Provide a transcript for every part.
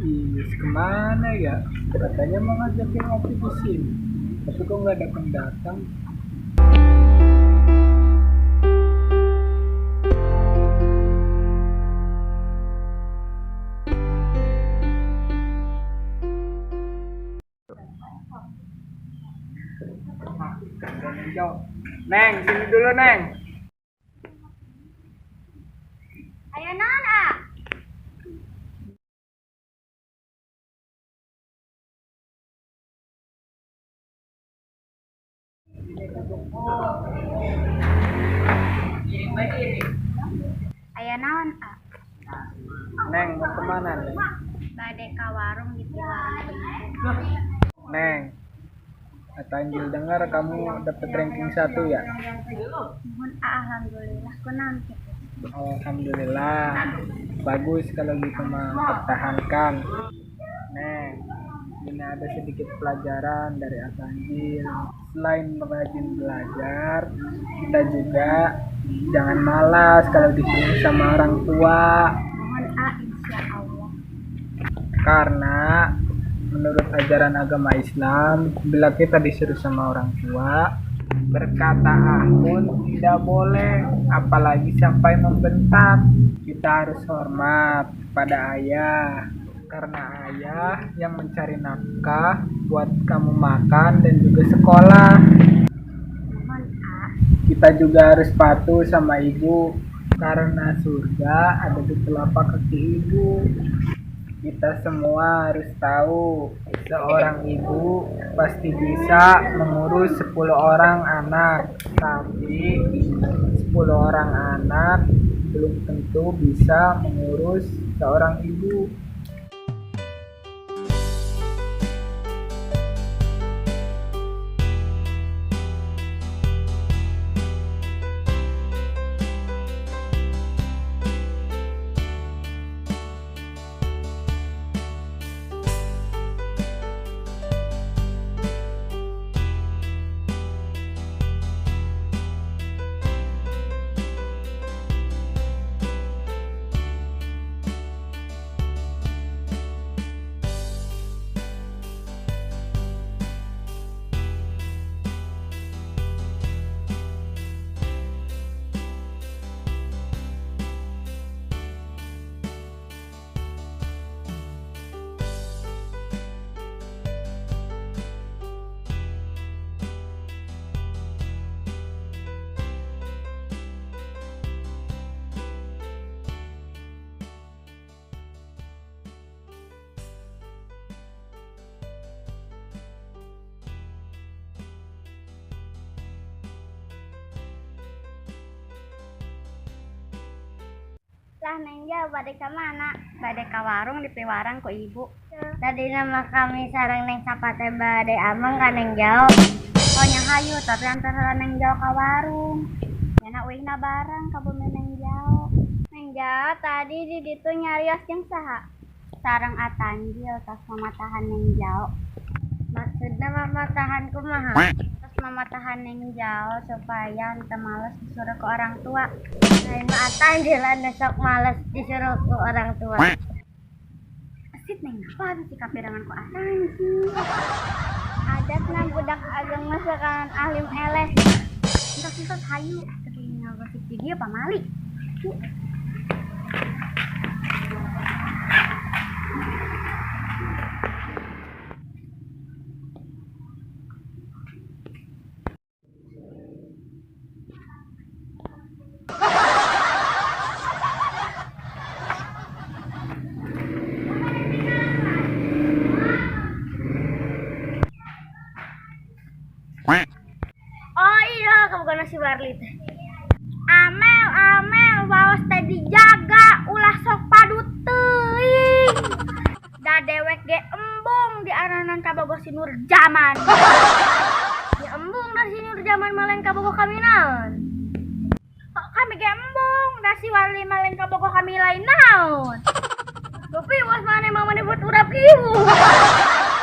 Ih, kemana ya? Katanya mau ngajakin ngopi di sini, tapi kok nggak datang-datang? Ah, Neng jauh. Neng, sini dulu, Neng. Aya naon, ah? Aya naon, ah? Neng, mau kemana, Neng? Bade ka warung di warung ibu. Neng, Atanjil dengar kamu dapat ranking 1 ya? Muhun, ah, alhamdulillah, kunaon kitu? Alhamdulillah, bagus kalau gitu mah, pertahankan. Neng, ini ada sedikit pelajaran dari Atanjil. Selain rajin belajar, kita juga jangan malas kalau disuruh sama orang tua. Muhun, ah, insya Allah. Karena menurut ajaran agama Islam, bila kita disuruh sama orang tua, berkata ah pun tidak boleh, apalagi sampai membentak. Kita harus hormat pada ayah, karena ayah yang mencari nafkah buat kamu makan dan juga sekolah. Muhun, ah. Kita juga harus patuh sama ibu, karena surga ada di telapak kaki ibu. Kita semua harus tahu, seorang ibu pasti bisa mengurus 10 orang anak, tapi 10 orang anak belum tentu bisa mengurus seorang ibu. Lah Neng Jauh bade ka mana? Bade ka warung di piwarang ku ibu. Tadi nama kami sareng Neng Sapate bade ameng ka Neng Jauh. Oh nya hayu, tapi antar heula Neng Jauh ka warung. Nya uihna bareng ka bumi Neng Jauh. Neng Jauh tadi di ditu nyarios jeung saha? Sareng Atanjil tos mamatahan Neng Jauh. Maksudna mamatahan kumaha? Tos mamatahan Neng Jauh supaya henteu males disuruh ke orang tua. Lain mah Atanjil anu sok males disuruh ke orang tua. Asit Neng, apa sih kapirangan ku Atanjil? Adatna budak ageng mah sekanan alim eleh. Entos-entos hayu, teu ngagosip di dieu pamali. Oh iya, kamu kan si Warli teh. Amel, Amel, waos teh dijaga, ulah sok padut teuing. Da dewek ge embung di aranan kabogoh si Nur Jaman. Ya embung da si Nur Jaman mah lain kabogoh kami naon. Kok kami ge embung da si Warli mah lain kabogoh kami lain naon. Tapi was maneh mah maneh buat urap ibu.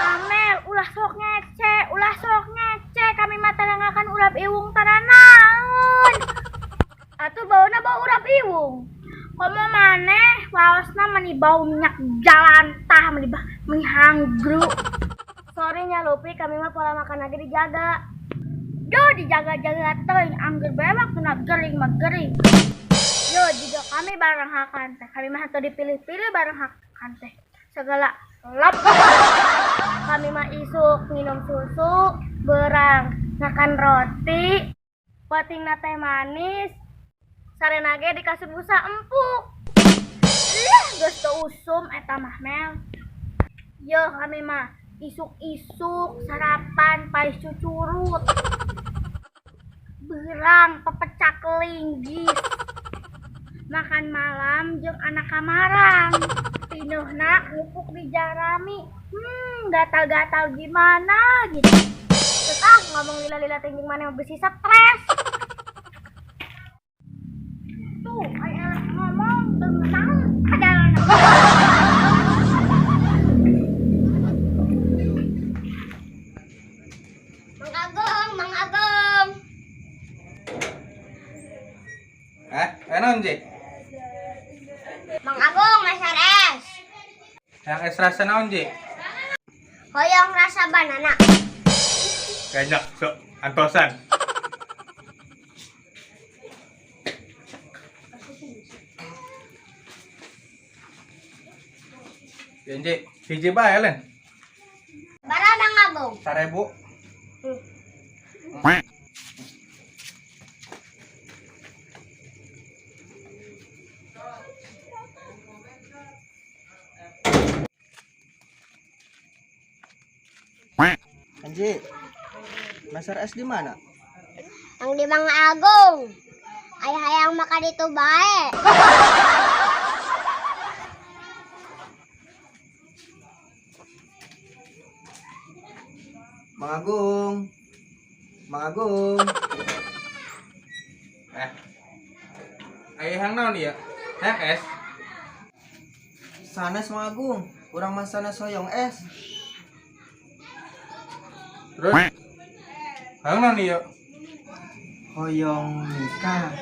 Amel, ulah sok ngece, ulah sok ngece, kami mah tarangakan urap iwung tara naon. Atuh bauna bau urap iwung. Komo maneh waosna Nah, meni bau minyak jalantah, meni bah, meni hanggru. Sorry nya Lupi, kami mah pola makan lagi dijaga. Yo dijaga-jaga teuing, angger bae waktuna gering mah gering. Yo juga kami bareng hakan teh, kami mah teu dipilih-pilih bareng hakan teh. Segala lap. Kami mah isuk minum susu, berang makan roti, peutingna teh manis, sarena ge dikasih busa empuk. Ih, geus teu usum eta mah Mel. Yo kami mah isuk-isuk sarapan pais cucurut. Berang pepecak linggis. Makan malam jeung anak kamarang. Pinuhna ngupuk di jarami. Gatal-gatal gimana gitu. Terus ah ngomong lila-lila tinggi mana besi stres. Tuh, aya ngomong tentang kadang. Mang Agung, Mang Agung. Naon, Ji? Mang Agung, meser es. Yang es rasa naon, Ji? Hoyong rasa banana. Banyak, sok antosan. Ji, hiji bae len. Bara Mang Agung. 1000. Anji, meser es di mana? Yang di Mang Agung. Ayah hayang makan itu bae. Mang Agung. Mang Agung. Aya hang naon ieu? Hayang es. Sanes Mang Agung, urang mah sanes hoyong es. Terus hayang naon ieu? Hoyong nikah.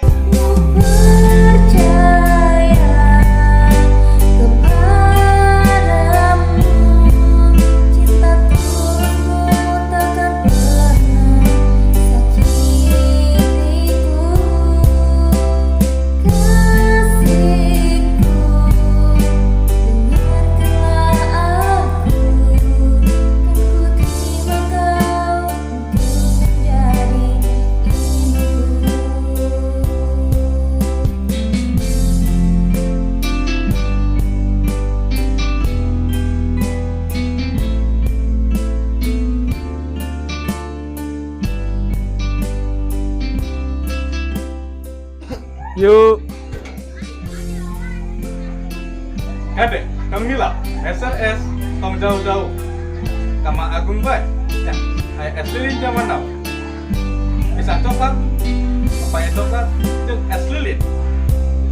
Yuk. Kade, tong hilap, meser es, tong jauh-jauh. Ka Mang Agung bae. Ya, aya es lilin zaman now. Pisang coklat, pepaya coklat, jeung es lilin.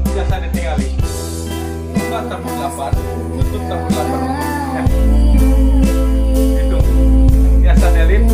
Biasa ditingali. Buka tahun 8, tutup tahun 8. Ya. Itu. Biasa delin.